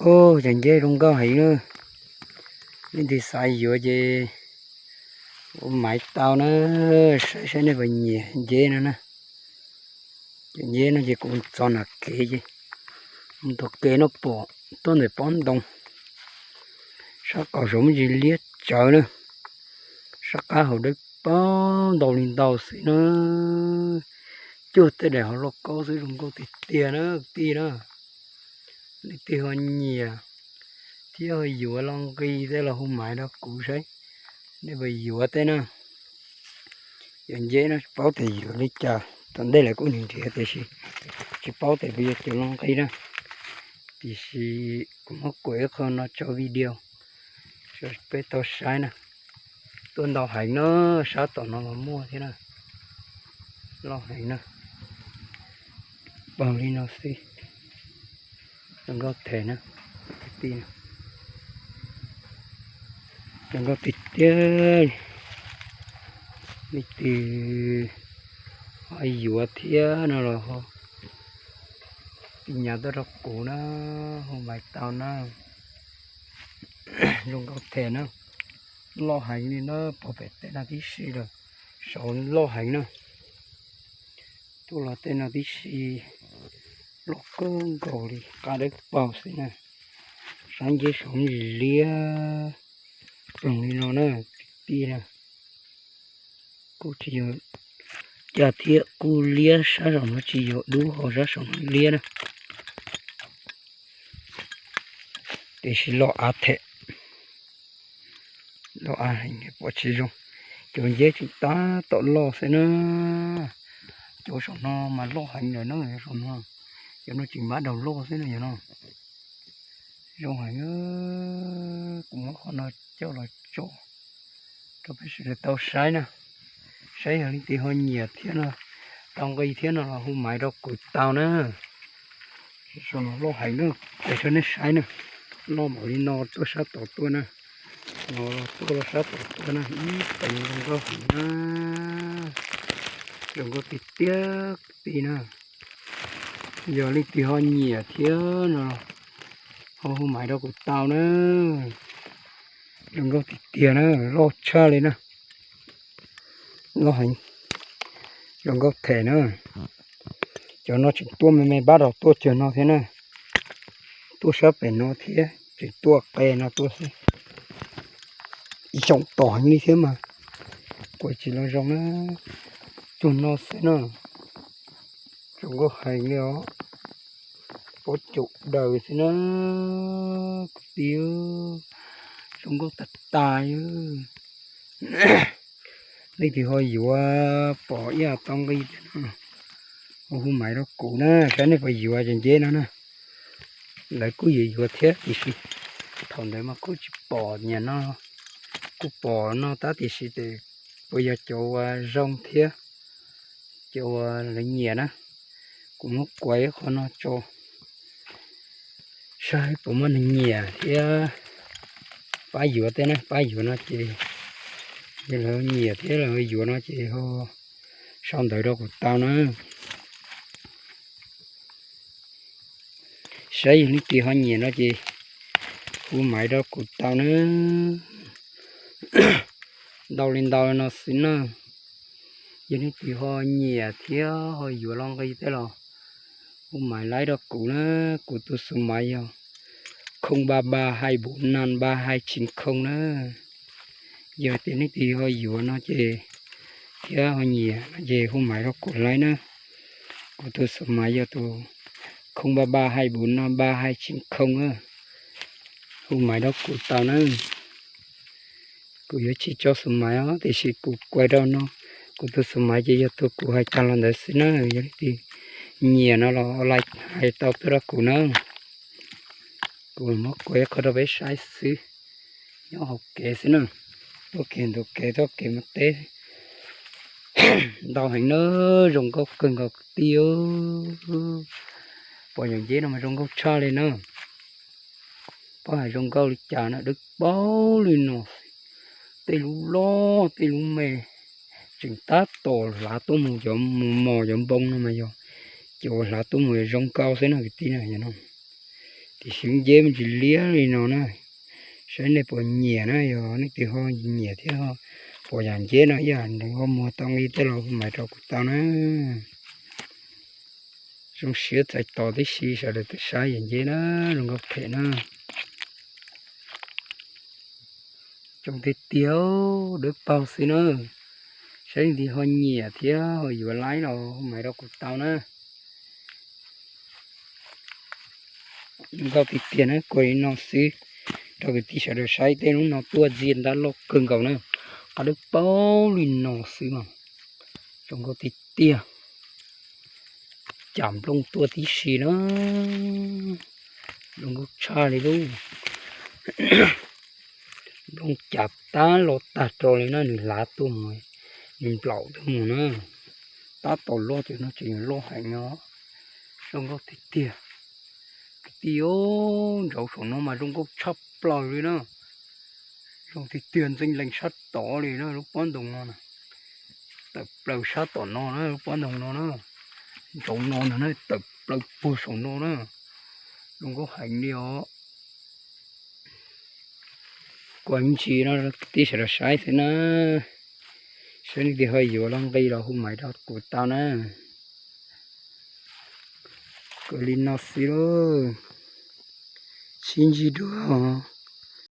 Ub, cov nceb zoo nkauj heev na. Leej twg xav yuav ces ua maiv tau na. Saib saib nej puas nyiam nceb no na. Cov nceb no ces kuv txog nram kev ces mus tom kev no pom tuaj ntawm pob ntoo. Sab qaum saum muaj ntsis liab tsawv na. Sab qab hauv dawb paug ntau li ntau xwb na. Cuag tej daim hauv lauj kaub xwb, zoo nkauj tiag tiag na kwv tij na. Leej twg ho nyiam thiab ho yuav los nqi tej los hu maiv rau kuv saib nej puas yuav tej na. Cov nceb no tsis paub tias yuav li cas, tom ntej lawv kuj nrhiav tiam sis tsis paub tias puas yuav cov los nqi na. Tiam sis kuv muab kuam ib qho no tso video rau peb tau saib na. Tuaj ntau heev na, sab tom no los muaj thiab na. Loj heev na. Paug li no xwb. Zoo nkauj them na. Kwv tij, zoo nkauj tiag tiag. Leej twg ho yuav thiab no los ho tiv nyas tuaj rau kuv na, hu maiv tau na. Zoo nkauj them na. Loj heev li na, pog pem tej no tib si lawm. Saud loj heev na. Tuaj los tej no tib si loj kawg nkaus li, qab dawb paug xwb na. Sab nceb saud liab ploog li no na, kwv tij na. Kuj tsis yog, cas thiab kuj liab, sab saum no tsis yog dub ho sab saum no liab na. Tiam sis loj av them, loj av heev pom tsis zoo. Cov nceb tseem tab tom loj xwb na. Cov saum no mas loj heev lawm na, saum no. Cov no tseem mab daug loj xwb na yog no. Zoo heev, kuv muab qhov no coj los tso rau peb sawv daws tau saib na. Saib yog leej twg ho nyiam thiab no, tau nqi thiab no los hu maiv rau kuv tau na. Saum no loj heev na, ces rau nej saib na. Loj npaum li no tuaj sab tod tuaj na. No los tuaj los sab tod tuaj na, ib teev zoo nkauj heev na. Zoo nkauj tiag tiag kwv tij na. Yog leej twg ho nyiam thiab no ho hu maiv rau kuv tau na. Zoo nkauj tiag tiag na, loj tshaj li na. Loj heev, zoo nkauj them na. Cov no tseem tuaj me me pab rau tuaj cag no thiab na. Tuaj sab pem no thiab, tseem tuaj qe no tuaj xwb. Ib xyoo tom heev li thiab mas kuv tsis los zoo na. Cag no xwb na. Zoo nkauj heev li os. Pob caum daws xwb na. Kwv tij, zoo nkauj tag tas. Leej twg ho yuav pom ib yam tau nqi no, ho hu maiv rau kuv na, saib nej puas yuav cov nceb no na. Lawv kuj yuav yuav thiab tiam sis thaum ntawd mas kuj tsis pom nyiam no, kuj pom no tab tiam sis tes puas yog cov uas zoo thiab cov uas lawv nyiam na. Kuv muab kuav ib qho no tso saib puas muaj neeg nyiam thiab pab yuav tej na, pab yuav no ces yog lawv nyiam thiab lawv yuav no ces ho sau ntawv rau kuv tau na. Saib yog leej twg ho nyiam no ces hu maiv rau kuv tau na. Ntau li ntau no xwb na. Yog leej twg ho nyiam thiab ho yuav los nqi tej los hu maiv laib rau kuv na. Kuv tus xu maiv yog không ba ba hai bốn năm ba hai chín không na. Yog tias leej twg ho yuav no ces thiab ho nyiam no ces hu maiv rau kuv laib na. Kuv tus xu maiv yog tus không ba ba hai bốn năm ba hai chín không na. Hu maiv rau kuv tau na. Kuv yuav tsis tso xu maiv os, tiam sis kuv kuav rau no, kuv tus xu maiv ces yog tus kuv hais tag los ntawd xwb na. Yog leej twg nyiam no los hais tau tuaj rau kuv na. Kuv muab kuav ib qho rau peb saib xwb, nyob hauv kev xwb na. Tuaj kev ntu kev txoj kev mus teb ntau heev na, zoo nkauj kawg nkaus kwv tij. Pom yam nceb no mas zoo nkauj tshaj li na. Pab hais zoo nkauj li cas na, dawb paug li no, tej lub loj tej lub me, tseem tab tom hlav tuaj mus cov mus mos cov npoo no mas yog cov hlav tuaj mus zoo nkauj xwb na kwv tij na. Yog no Tiam sis nceb me ntsis liab li no na, saib nej puas nyiam na, yog nej twg ho nyiam thiab ho puas yam nceb no ib yam nws ho muag tau nqi tej los hu maiv rau kuv tau na. Zoo siab txais tos tib si sawv daws tau saib yam nceb na, zoo nkauj phem na. Coob tiag tiag, dawb paug xwb na. Saib leej twg ho nyiam thiab ho yuav laib los hu maiv rau kuv tau na. Zoo nkauj tiag tiag na, kuav li no xwb rau kwv tij sawv daws saib, tej hnub no tuaj ntxim ntag loj kawg nkaus na. Qab dawb paug li no xwb mas zoo nkauj tiag tiag. Cas nplooj tuaj tib si na, zoo nkauj tshaj li lub. Nplooj cas tab los tag rau li na, nws hlav tuaj mus, nws nplaum tuaj mus na. Tab tom loj ces no tseem yuav loj heev no. Zoo nkauj tiag tiag. Kwv tij, ntsauv saum no mas zoo nkauj tshaj plaws li na. Zoo tiag tiag, ntxeev lees sab tod li na, lub pob ntoo no na. Tawm plaws sab tom no na, lub pob ntoo no na. Ntsauv no na, tawm plaws puag saum no na. Zoo nkauj heev li os. Kuav me ntsis no tib sawv daws saib xwb na. Saib leej twg ho yuav los nqi los hu maiv rau kuv tau na. Kuav li no xwb lauj. Sib ntsib dua.